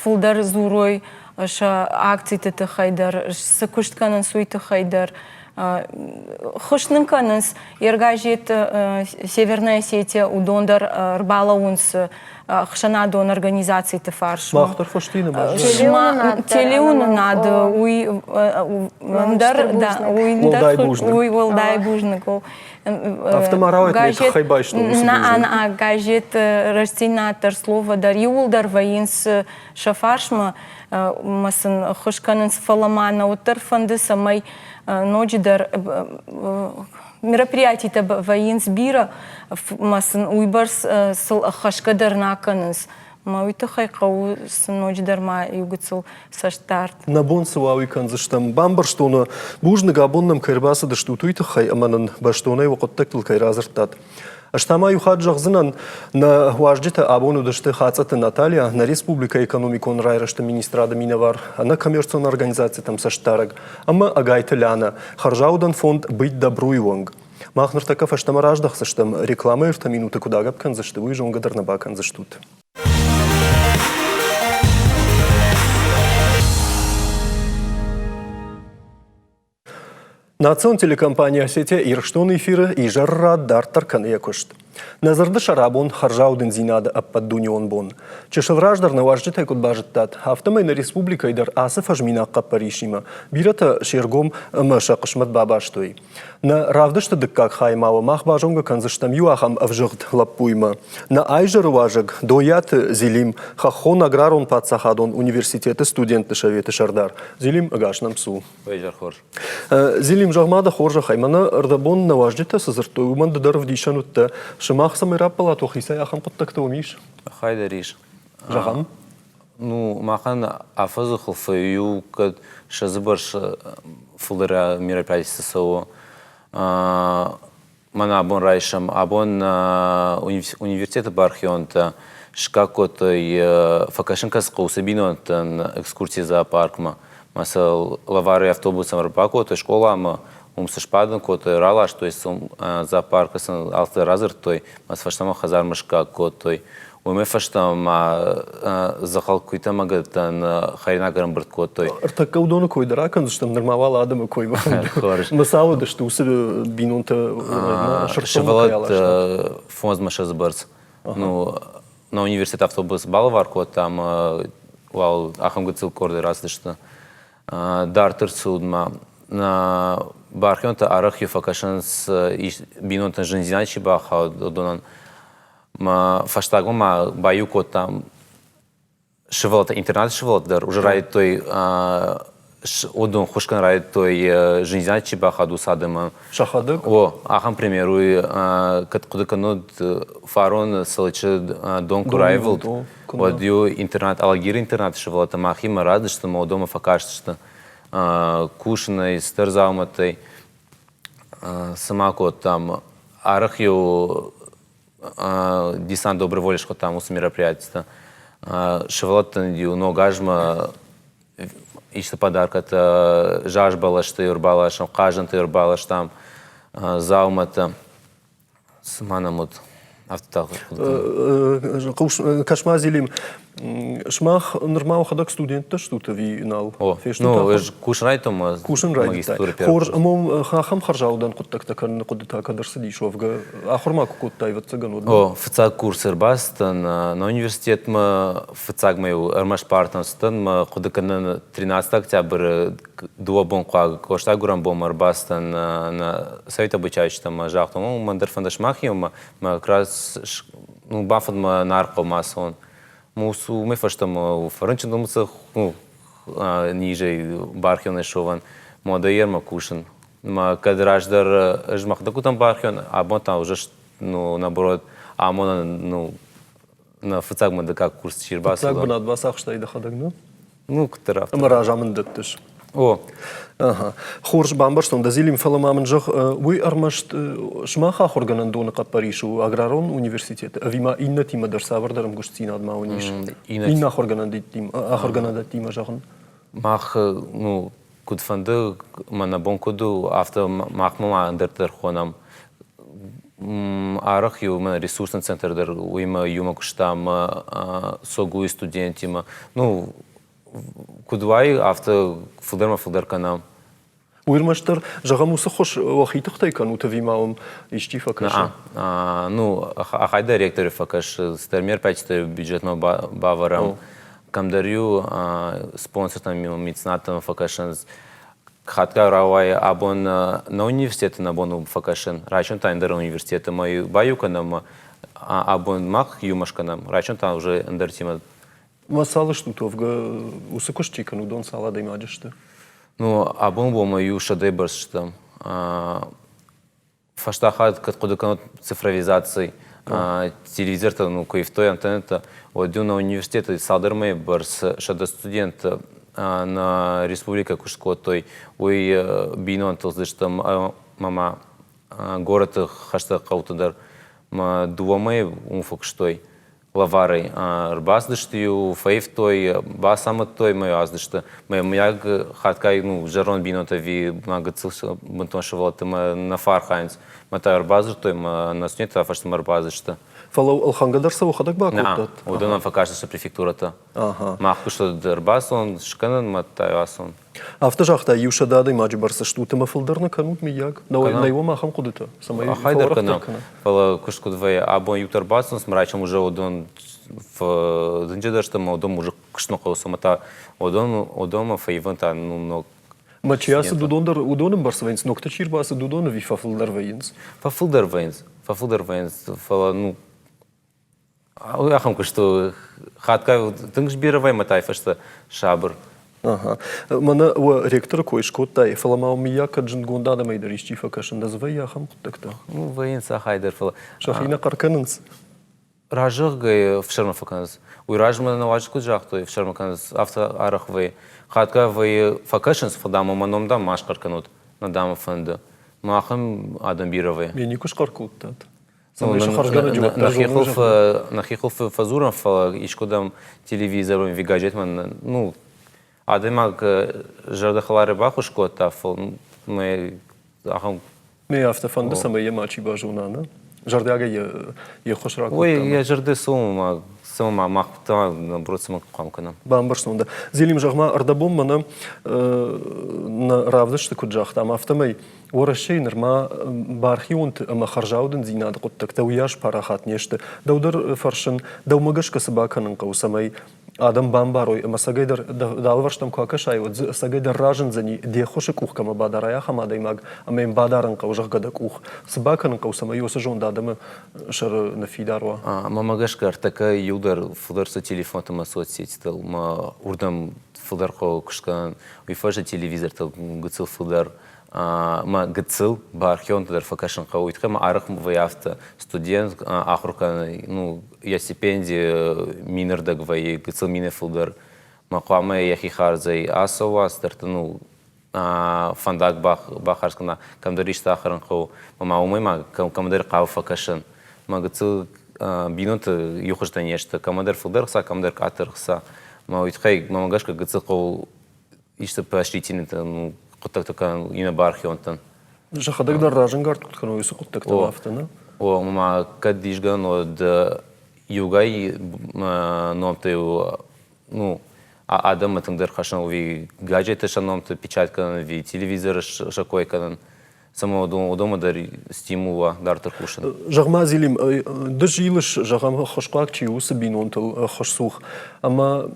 C: фылдӕр дзурой сӕ акциты тыххӕй дӕр, цы куыст кӕнынц, уый тыххӕй дӕр. Ххуыс нын кӕнынц йӕ газет Северная Осетия, уыдон дӕр ӕрбалӕууынц ӕхсӕнадон организациты фарсмӕ.
A: Мах дӕр фӕстейы
C: Телеуынынад уый ӕндӕр
A: уӕлдай бузныг.
C: Уый уӕлдай бузныг у.
A: Афтӕ ма рауайд, ме тыххӕй байстон уыцы
C: бузныг. Газет Рӕстдзинад дӕр, Слово дӕр иууылдӕр вӕййынц сӕ фарсмӕ ӕмӕ сын ӕххуыс кӕнынц, фӕлӕ ма нӕ уӕддӕр фӕнды, цӕмӕй ноджыдӕр мероприятитӕ вӕййынц бирӕ, ӕмӕ сын уыйбӕрц сыл ӕххӕсгӕ дӕр нӕ кӕнынц. Ӕмӕ уый тыххӕй хъӕуы сын ноджыдӕр ма иу гыццыл цӕстдард.
A: Нӕ бон цы уа, уый кӕндзыстӕм. Бамбӕрстон, бузныг, абон нӕм кӕй ӕрбацыдыстут, уый тыххӕй ӕмӕ нын бӕстонӕй уӕ хъуыддӕгтыл кӕй радзырдтат. Ӕз та ма иу хатт зӕгъдзынӕн, нӕ уазджытӕ абон уыдысты Хацъӕты Наталья, нӕ республикӕйы экономикон райрӕзты министрады минӕвар, ӕнӕкоммерцион организацитӕм цӕстдарӕг, ӕмӕ Ӕгайты Лянӕ, хӕрзаудӕн фонд «Быть добру»-йы уӕнг. Мах ныртӕккӕ фӕстӕмӕ раздӕхдзыстӕм, рекламӕйы 3 минуты куыд агӕпп кӕндзысты, уый зонгӕ дӕр нӕ бакӕндзыстут. Национ телекомпани «Осетия Ирыстон» эфиры изӕррад дарддӕр кӕны йӕ куыст. Нӕ дзырды сӕрабон хӕрзаудындзинады ӕппӕтдунеон бон. Чысыл раздӕр нӕ уазджытӕй куыд базыдтат, афтӕмӕй нӕ республикӕйы дӕр ацы фӕзминаг хъӕппӕрисимӕ бирӕтӕ се ргом ӕмӕ сӕ хъысмӕт бабастой. Нӕ равдысты дыккаг хайы ма уӕ мах базонгӕ кӕндзыстӕм иу ахӕм ӕвзыгъд лӕппуимӕ. Нӕ айзӕры уазӕг Дойаты Зелим, Хӕххон аграрон паддзахадон университеты студентты советы сӕрдар. Зелим, ӕгас нӕм цу.
H: Изӕр хорз.
A: Зелим, зӕгъ-ма дӕ хорзӕхӕй, мӕнӕ ӕрдӕбон нӕ уазджытӕ цы дзырдтой, уымӕн ды дӕр ӕвдисӕн уыдтӕ. Сымах цӕмӕй раппӕлат уӕхицӕй, ахӕм хъуыддӕгтӕ уым ис?
H: Хай дӕр ис.
A: Зӕгъӕм?
H: Ну, махӕн афӕдзы хуылфы иу кӕд ссӕдзы бӕрц фылдӕр мероприятиты цӕуы. Мӕн абон райсӕм. Абон университеты бархионтӕ саккаг кодтой фӕкӕсын кӕцы хъӕуы уыцы бинонтӕн экскурси зоопаркмӕ. Мӕ сӕ лӕварӕй автобусӕн ӕрбакодтой скъоламӕ, уым сӕ сбадын кодтой, раластой сын зоопаркы сын алцыдӕр радзырдтой, мӕ сӕ фӕстӕмӕ хӕдзармӕ саккаг кодтой. Уымӕй фӕстӕмӕ ма дзӕгъӕл куыйтӕ ӕмӕ гӕдытӕн хӕринаг ӕрӕмбырд кодтой.
A: Ӕртӕккӕ уыдоны кой дӕр акӕндзыстӕм, нырма уал адӕмы кой Мысал уыдысты уыцы бинонтӕ
H: Сывӕллӕтты фондзмӕ ссӕдзы бӕрц. Ну, на университет автобус балӕвар кодта ӕмӕ уал ахӕм гыццыл къордӕй рацыдысты. Дарддӕр цудмӕ бархионтӕ арӕх-иу фӕкӕсынц бинонтӕн зындзинад чи бахауд, уыдонӕн. Фӕстагмӕ ма баиу кодтам сывӕллӕттӕ, интернаты сывӕллӕттӕ дӕр уже райдыдтой уыдон хуыз кӕнын райдыдтой зындзинад чи бахауд, уыцы адӕмы.
A: Сӕхӕдӕг?
H: О, ахӕм пример уый, кӕд хъуыды кӕнут, фарон Сылычы дон куы раивылд, уӕд-иу интернат, Алагиры интернаты сывӕллӕттӕ махимӕ радысты ӕмӕ уыдонмӕ фӕкастысты кусынӕй, цыдӕр дзаумӕттӕй. Цы ма кодтам? Арӕх-иу десант доброй воли схуыдтам уыцы мероприятитӕ. Сывӕллӕттӕн-иу ног азмӕ исты подаркӕтӕ, заз бӕлӕсты ӕрбаласӕм, хъазӕнты ӕрбаластам, дзаумӕттӕ. Цы ма нӕм уыд? Афтӕ
A: Кӕс-ма, Зелим, сымах нырма уӕхӕдӕг студенттӕ стут ӕви нал?
H: О, ну, ӕз кусын райдыдтон
A: Кусын райдыдтай. Хорз, ӕмӕ ахӕм хӕрзаудӕн хъуыддӕгтӕ кӕныны хъуыдытӕ кӕд ӕрцыдис уӕвгӕ? Ахуыр ма куы кодтай, ӕвӕццӕгӕн, уӕд?
H: О, фыццаг курсы ӕрбацыдтӕн нӕ университетмӕ, фыццагмӕ-иу ӕрмӕст партӕм цыдтӕн, мӕ хъуыды кӕнын 13 октябры дыууӕ бон хъуаг Къоста гуырӕн бонмӕ ӕрбацыдтӕн нӕ Совет обучающитӕм ӕмӕ загътон, мӕн дӕр фӕнды сымахимӕ, мӕ как раз ну, бафӕнд мӕ Нархъомӕ ацӕуон. Уымӕй фӕстӕмӕ фӕрынчын уыцы ну, низӕй бархионӕй суӕвӕн модӕйермӕ кусын. Мӕ кӕд раздӕр ӕз мӕхӕдӕг уыдтӕн бархион, абон та уже ну, наоборот, амонӕн ну, нӕ фыццаг мӕ дыккаг курс чи ӕрбацыд.
A: Фыццаг бынат бацахстай дӕхӕдӕг, нӕ?
H: Ну, куыддӕр афтӕ.
A: Ӕмӕ разамынд дӕттыс.
H: О.
A: Ага. Хорз, бамбӕрстон дӕ, Зелим, фӕлӕ ма мын зӕгъ, уый ӕрмӕст сымах ахуыргӕнӕндоны хъӕппӕрис у аграрон университеты, ӕви ма иннӕтимӕ дӕр цавӕрдӕр ӕмгуыстдзинад ма уын ис? Иннӕ ахуыргӕнӕндӕттимӕ, зӕгъын.
H: Мах, ну, куыд фӕнды, мӕ нӕ бон куыд у, афтӕ махмӕ ма ӕндӕртӕ дӕр хонӕм. Арӕх-иу мӕ ресурсный центр дӕр уыимӕ иумӕ куыстам СОГУ-йы студентимӕ. Ну, куыд уай, афтӕ фылдӕрмӕ фылдӕр кӕнӕм.
A: Уый ӕрмӕстдӕр, зӕгъӕм, уыцы ххуыс уӕхи тыхтӕй кӕнут ӕви ма уым исчи фӕкӕсы?
H: Ну, ахайдӕр ректоры фӕкӕсы, цыдӕр мероприятиты бюджетмӕ бавӕрӕм. Кӕмдӕр-иу спонсортӕм, меценаттӕм фӕкӕсынц. Хатгай рауайы абон нӕ университеты нӕ бон у фӕкӕсын, райсом та ӕндӕр университеты ӕмӕ баиу кӕнӕм, абон мах иумӕ скӕнӕм, райсом та уже ӕндӕртимӕ.
A: Мӕ цал стут уӕвгӕ, уыцы куыст чи кӕны, уыдон цал адӕймаджы сты?
H: Ну, абон бонмӕ иу сӕдӕйы бӕрц стӕм. Фӕстаг хатт кӕд хъуыды кӕнут цифровизаци, телевизортӕ ну, куы ивтой антеннӕтӕ, уӕд-иу нӕ университеты цалдӕр мӕйы бӕрц 100 студенты нӕ республикӕ куыст кодтой, уый бинонтыл цыдыстӕм ӕмӕ ма горӕты хӕстӕг хъӕуты дӕр мӕ дыууӕ мӕйы уым фӕкуыстой. Лӕварӕй ӕрбацыдысты-иу, фӕивтой, бацамыдтой мӕ ацыдысты. Мӕ мыййаг хатгай ну, зӕронд бинонтӕ ӕви мӕ гыццыл бынтон сывӕллӕтты мӕ нӕ фӕархайынц. Мӕ та ӕрбадзырдтой, мӕ нӕ студенттӕ фӕстӕмӕ ӕрбацыдысты.
A: Фӕлӕ ӕлхӕнгӕ дӕр сӕ уӕхӕдӕг бакодтат?
H: Уыдонӕн фӕкастысты префектурӕтӕ. Мах куыстуат ӕрбацӕуын, скӕнын, мӕ та ацӕуын.
A: Афтӕ загъта, иу 100 адӕймаджы бӕрц стут ӕмӕ фылдӕр нӕ кӕнут, мыййаг? Нӕй уӕм ахӕм хъуыдытӕ, цӕмӕй фӕуӕрӕхдӕр кӕна?
H: Фӕлӕ куыст куыд вӕййы, абон иутӕ ӕрбацӕуынц, ӕмӕ райсом уже уыдон дынджыдӕр сты ӕмӕ уыдон уже куыстмӕ хъӕуы, ӕмӕ та уыдонмӕ фӕивын та ну, ног
A: Мӕ чи ацыд, уыдон дӕр уыдон ӕмбӕрц вӕййынц, ногтӕ чи рбацыд, уыдон ӕви фӕфылдӕр вӕййынц?
H: Фӕфылдӕр вӕййынц, фӕфылдӕр вӕййынц, фӕлӕ ну Ахӕм куыст у. Хатгай тынг сбирӕ вӕййы тай фӕстӕ сабыр.
A: Ага. Мӕнӕ уӕ ректоры кой скодтай, фӕлӕ ма мыййаг кӕд зындгонд адӕмӕй дӕр исчи фӕкӕсын, дӕ дзы вӕййы ахӕм хъуыддӕгтӕ?
H: Ну, вӕййынц ахӕй дӕр, фӕлӕ...
A: Сӕхи нӕ хъӕр кӕнынц?
H: Разӕгъгӕ ӕфсӕрмы фӕкӕнынц. Уый размӕ нӕ уазджытӕ куыд загътой, ӕфсӕрмы кӕнынц, афтӕ арӕх вӕййы. Хатгай вӕййы фӕкӕсынц, фӕлӕ дам, мӕ ном, дам, ма схъӕр кӕнут, нӕ дам фӕнды. Мӕ ахӕм адӕм бирӕ вӕййы.
A: Ме никуы схъӕр кодтат?
H: Нӕхи хуылфы фӕдзурӕм, фӕлӕ искуыдӕм телевизор ӕви газетмӕ, ну, адӕймаг зӕрдӕхӕларӕй баххуыс кодта, фӕлӕ мӕ ахӕм
A: Ме афтӕ фӕнды, цӕмӕй йӕ мачи базона, нӕ? Зӕрдиагӕй йе ххуыс ракодта.
H: Ой, йӕ зӕрдӕ цӕуы цӕуы ма мах та наоборот цӕмӕн хъуам кӕнӕм.
A: Бамбӕрстон дӕ. Зелим, зӕгъ-ма, ӕрдӕбон мӕнӕ нӕ равдысты куыд загътам, афтӕмӕй Уӕрӕсейы нырма бархионты ӕмӕ хӕрзаудындзинады хъуыддӕгтӕ уыйас парахат не сты. Дӕу дӕр фӕрсын, дӕумӕ гӕсгӕ цы бакӕнын хъӕуы, цӕмӕй адӕм бамбарой ӕмӕ ӕцӕгӕйдӕр дӕ алывӕрстӕм куы акӕсай, уӕд дзы ӕцӕгӕйдӕр разындзӕни, де ххуысы къух кӕмӕ бадарай, ахӕм адӕймаг, ӕмӕ йын бадарын хъӕуы, зӕгъгӕ, дӕ къух. Цы бакӕнын хъӕуы, цӕмӕй уыцы зонд адӕмы сӕры ныффидар уа?
H: Мӕнмӕ гӕсгӕ, ӕртӕккӕ иу дӕр фылдӕр цы телефонты ӕмӕ соцсетьтыл мӕ уырдӕм фылдӕр хъӕуы куыст кӕнын, уый фӕстӕ телевизортыл гыццыл фылдӕр мӕ гыццыл бархионты дӕр фӕкӕсын хъӕуы, уый тыххӕй мӕ арӕх вӕййы афтӕ, студент ахуыр кӕны, ну, йӕ стипенди минырдӕг вӕййы, гыццыл мины фылдӕр. Мӕ хъуамӕ йӕхи хардзӕй ацӕуа, цыдӕртӕ, ну, фӕндаг бахардз кӕна, кӕмдӕр исты ахӕрын хъӕуы. Ӕмӕ уымӕй ма кӕмдӕр хъӕуы фӕкӕсын. Мӕ гыццыл бинонты иухуызтӕ не сты, кӕмӕдӕр фылдӕр хца, кӕмӕдӕр къаддӕр хца. Мӕ уый тыххӕй, мӕ гӕсгӕ, гыццыл хъӕуы исты поощрительныйты хъуыддӕгтӕ кӕнын иннӕ бархионтӕн.
A: Сӕхӕдӕг дӕр разӕнгард куыд кӕной уыцы хъуыддӕгтӕм афтӕ, нӕ?
H: О, ӕмӕ кӕд исгӕнӕн, уӕд иугай номтӕ ну, адӕммӕ тынгдӕр хӕссын ӕви гаджеты сӕ номты печать кӕнын, ӕви телевизоры сӕ кой кӕнын, цӕмӕй уыдонмӕ дӕр стимул уа дарддӕр кусын.
A: Зӕгъ-ма, Зелим, ды зилыс, зӕгъӕм, ӕххуысхъуаг чи у, уыцы бинонтыл ӕххуысцух, ӕмӕ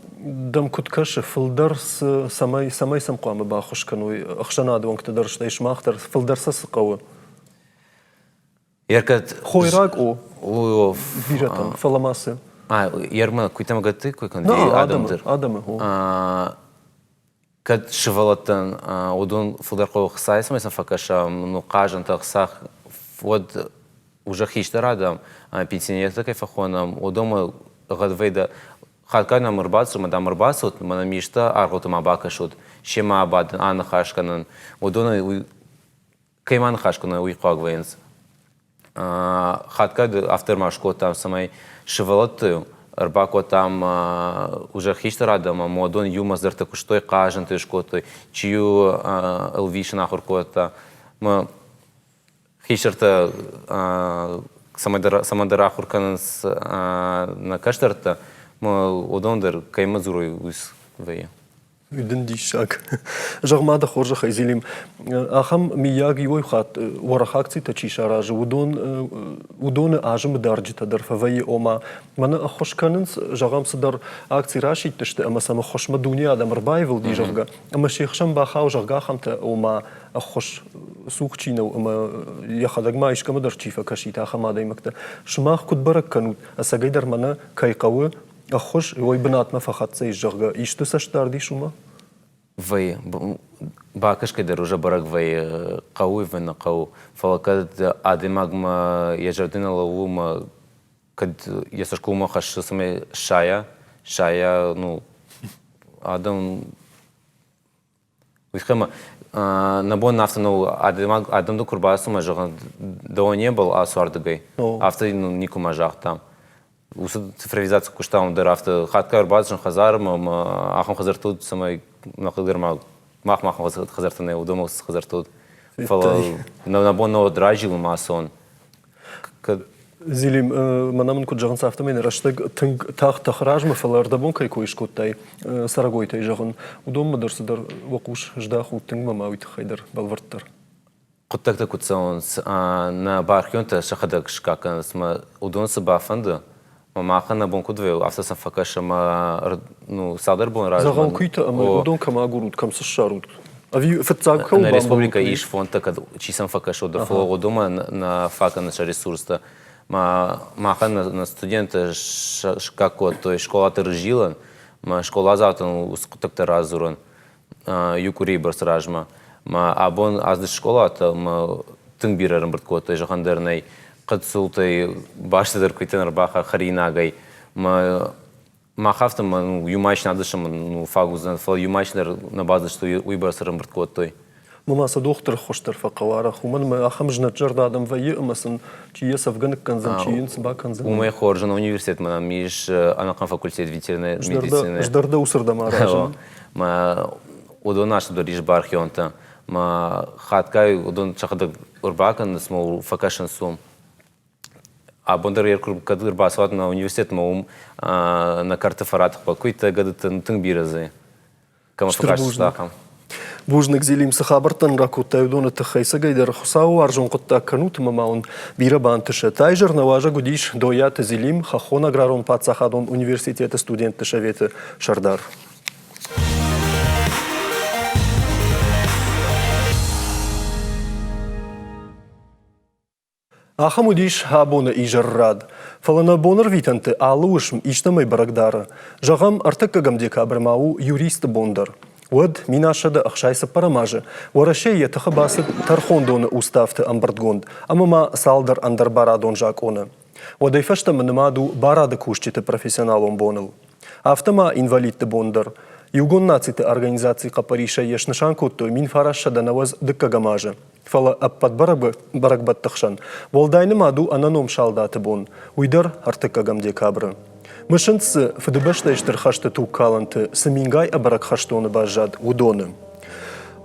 A: дӕм куыд кӕсы, фылдӕр цы, цӕмӕй, цӕмӕй сӕм хъуамӕ баххуыс кӕной ӕхсӕнады уӕнгтӕ дӕр, стӕй сымах дӕр, фылдӕр сӕ цы хъӕуы?
H: Еркӕт
A: Хойраг у бирӕтӕн, фӕлӕ ма цы?
H: Ермӕ куыйтӕм гӕтты куы кӕнди адӕм дӕр.
A: Адӕмы,
H: Кӕд сывӕллӕттӕн уыдон фылдӕр хъӕуы хцайы цӕмӕй сӕм фӕкӕсӕм, ну, хъазӕнтӕ хца, уӕд уже хистӕр адӕм, пенсионертӕ кӕй фӕхонӕм, уыдонмӕ гъӕдвӕй дӕ хатгай нӕм ӕрбацу, мӕ дам ӕрбацӕут, мӕ нӕм исты аргъуыты ма бакӕсут, семӕ абадын, аныхас кӕнын. Уыдонӕй уый кӕй ма ныхас кӕной, уый хъуаг вӕййынц. Хатгай афтӕ ма скодтам, цӕмӕй сывӕллӕтты ӕрбакодтам уже хистӕр адӕм ӕмӕ уыдон иумӕ дзырдтӕ куыстой, хъазынтӕ скодтой, чи-иу ӕлвисын ахуыр кодта. Мӕ хистӕртӕ цӕмӕдӕр ахуыр кӕнынц нӕ кӕстӕртӕ, мӕ уыдон дӕр кӕимӕ дзурой, уый вӕййы.
A: Уый дын диссаг. Зӕгъ-ма дӕ хорзӕхӕй, Зелим, ахӕм миййаг иуӕй хатт уӕрӕх акцитӕ чи саразы, уыдон, уыдоны азымы дарджытӕ дӕр фӕвӕййы, ома мӕнӕ ӕххуыс кӕнынц, зӕгъӕм, цыдӕр акци расидтысты ӕмӕ сӕм ӕххуысмӕ дуне адӕм ӕрбаивылди, зӕгъгӕ, ӕмӕ се хсӕн бахау, зӕгъгӕ, ахӕмтӕ, ома ӕххуыс цух чи нӕу ӕмӕ йӕхӕдӕг ма искӕмӕ дӕр чи фӕкӕсид, ахӕм адӕймӕгтӕ. Сымах куыд бӕрӕг кӕнут, ӕцӕгӕйдӕр мӕнӕ кӕй хъӕуы ӕххуыс, уый бынатмӕ фӕхӕццӕ ис, зӕгъгӕ, исты цӕстдард ис уымӕ?
H: Вӕййы. Бакӕсгӕ дӕр уже бӕрӕг вӕййы, хъӕуы ӕви нӕ хъӕуы. Фӕлӕ кӕд адӕймагмӕ йӕ зӕрдӕ нӕ лӕууы ӕмӕ кӕд йӕ цӕсгоммӕ хӕссы, цӕмӕй сайа, сайа, ну, адӕм Уый тыххӕй ма нӕ бон афтӕ нӕу, адӕймаг адӕмты куы ӕрбацыд ӕмӕ зӕгъын, дӕуӕн не мбал ацу ардыгӕй. Афтӕ никуы ма загътам. Уыцы цифровизаци куыстам дӕр афтӕ хатгай ӕрбацыдысты хӕдзармӕ ӕмӕ ахӕм хӕдзӕрттӕ уыд, цӕмӕй нӕ дӕр ма мах мах хӕдзӕрттӕ нӕ уыдонмӕ хӕдзӕрттӕ уыд. Фӕлӕ нӕ бон нӕ уыд разилын ма ацӕуын.
A: Кӕд Зелим, мӕнӕ мын куыд зӕгъынц, афтӕмӕй нӕ рӕстӕг тынг тагъд тӕхы размӕ, фӕлӕ ӕрдӕбон кӕй кой скодтай цӕрӕгойтӕй зӕгъын, уыдонмӕ дӕр цыдӕр уӕ хъус здахут тынг мӕ ма уый тыххӕй дӕр бӕлвырддӕр.
H: Хъуыддӕгтӕ куыд цӕуынц, нӕ бархионтӕ сӕхӕдӕг скаг кӕнынц ӕмӕ уыдон цы бафӕнды, ӕмӕ махӕн нӕ бон куыд вӕййы, афтӕ сӕм фӕкӕсы ӕмӕ ну, цалдӕр боны размӕ...
A: Дзӕгъӕл куыйтӕ ӕмӕ уыдон кӕм агурут, кӕм цы ссарут? Ӕви фыццаг кӕуыл
H: Нӕ республикӕйы ис фондтӕ, кӕд чи сӕм фӕкӕсы, уыдон, фӕлӕ уыдонмӕ нӕ фаг кӕны сӕ ресурстӕ. Махӕн нӕ студенттӕ скаг кодтой скъолаты рызилын, мӕ скъоладзаутӕн уыцы хъуыддӕгтӕ радзурын иу къуырийы бӕрц размӕ. Мӕ абон аздыд скъолатӕ мӕ тынг бирӕ ӕрӕмбырд кодтой, зӕгъӕн дӕр нӕй. Хъӕццултӕй бӕсты дӕр куыйтӕн ӕрбаха хӕринагӕй. Мӕ мах афтӕ ну, иу машинӕ адысӕм ну, фаг уыдзӕн, фӕлӕ иу машинӕ дӕр нӕ бадзысты, уыйбӕрц ӕрӕмбырд кодтой.
A: Мама сӕ дохтыры ххуыс дӕр фӕхъӕуы арӕх, уымӕн ӕмӕ ахӕм знӕтзӕрдӕ адӕм вӕййы ӕмӕ сын чи йӕ цӕвгӕ ныккӕндзӕн, чи йын цы бакӕндзӕн.
H: Уымӕй хорз, нӕ университетмӕ нӕм ис ӕнӕхъӕн факультет ветеринарной медицины.
A: Зӕрдӕ уыцырдӕм аразын.
H: Мӕ уыдон азты дӕр ис бархионтӕ. Мӕ хатгай уыдон сӕхӕдӕг ӕрбакӕнынц мӕ фӕкӕсынц уым. Абон дӕр кӕд ӕрбацӕуат нӕ университетмӕ, уым нӕ кӕрты фӕрӕтхъуаг куыйтӕ, гӕдыты тынг бирӕ дзы. Кӕмӕ фӕкастысты ахӕм.
A: Бузныг, Зелим, цы хабӕрттӕн ракодтай, уыдоны тыххӕй. Цӕгӕйдӕр Хуыцауы уарзон хъуыддаг кӕнут ӕмӕ ма уын бирӕ бантысӕд. Айзӕр нӕ уазӕг уыдис Дойаты Зелим, Хӕххон аграрон паддзахадон университеты студентты советы сӕрдар. Ахӕм уыдис абоны изӕррад. Фӕлӕ нӕ бонӕрвитӕнты алы уысм истӕмӕй бӕрӕг дары. Зӕгъӕм, ӕртыккӕгӕм декабры ма у юристы бон дӕр. Уӕд 1764 азы Уӕрӕсейы йӕ тыхы бацыд тӕрхондоны уставты ӕмбырдгонд ӕмӕ ма цалдӕр ӕндӕр барадон закъоны. Уӕдӕй фӕстӕмӕ нымад у барады кусджыты профессионалон боныл. Афтӕ ма инвалидты бон дӕр. Иугонд Нациты Организацийы хъӕппӕрисӕй йӕ снысан кодтой 1990 дыккӕгӕм азы. Фӕлӕ ӕппӕт бӕрӕгбӕтты хсӕн уӕлдай нымад у ӕнӕном салдаты бон, уый дӕр ӕртыккӕгӕм декабры. Мысынц дзы, Фыдыбӕстӕйы Стыр хӕсты тугкалӕнты цы мингай ӕбӕрӕг хӕстоны баззад, уыдоны.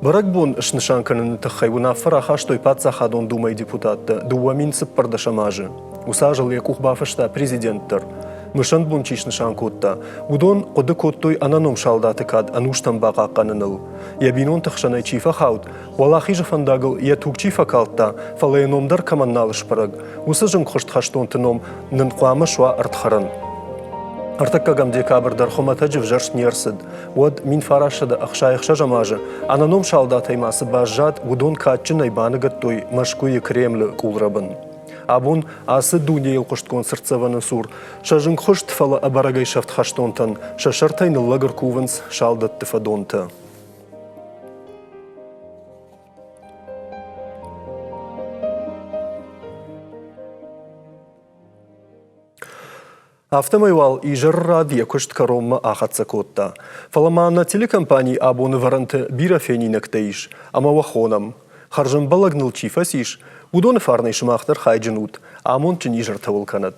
A: Бӕрӕгбон снысан кӕныны тыххӕй уынаффӕ рахастой Паддзахадон Думӕйы депутаттӕ 2014 азы. Уыцы азыл йӕ къух бафыста президент дӕр. Мысӕн бон чи снысан кодта, уыдон хъуыды кодтой ӕнӕном салдаты кад ӕнустӕм бахъахъхъӕныныл. Йӕ бинонты хсӕнӕй чи фӕхауд, Уӕлахизы фӕндагыл йӕ туг чи фӕкалдта, фӕлӕ йӕ ном дӕр кӕмӕн нал сбӕрӕг, уыцы зынгхуыст хӕстонты ном нын хъуамӕ суа ӕрдхӕрӕн. Ӕртыккӕгӕм декабрь дӕр хуымӕтӕджы взӕрст не рцыд. Уӕд 1966 азы ӕнӕном салдатӕй ма цы баззад, уыдон кадджынӕй баныгӕдтой Мӕскуыйы Кремлы къулрӕбын. Абон ацы дунейыл хъуыстгонд цыртдзӕвӕны цур сӕ зынгхуыст, фӕлӕ ӕбӕрӕгӕй сӕфт хӕстонтӕн сӕ сӕртӕй ныллӕг ӕркувынц салдӕтты фӕдонтӕ. Афтӕмӕй уал изӕррад йӕ куыст кӕронмӕ ахӕццӕ кодта. Фӕлӕ ма нӕ телекомпанийы абоны вӕрӕнты бирӕ фенинӕгтӕ ис, ӕмӕ уӕ хонӕм. Хӕрзӕмбӕлӕг ныл чи фӕцис, уыдоны фарнӕй сымах дӕр хайджын ут, амондджын изӕртӕ уыл кӕнӕд.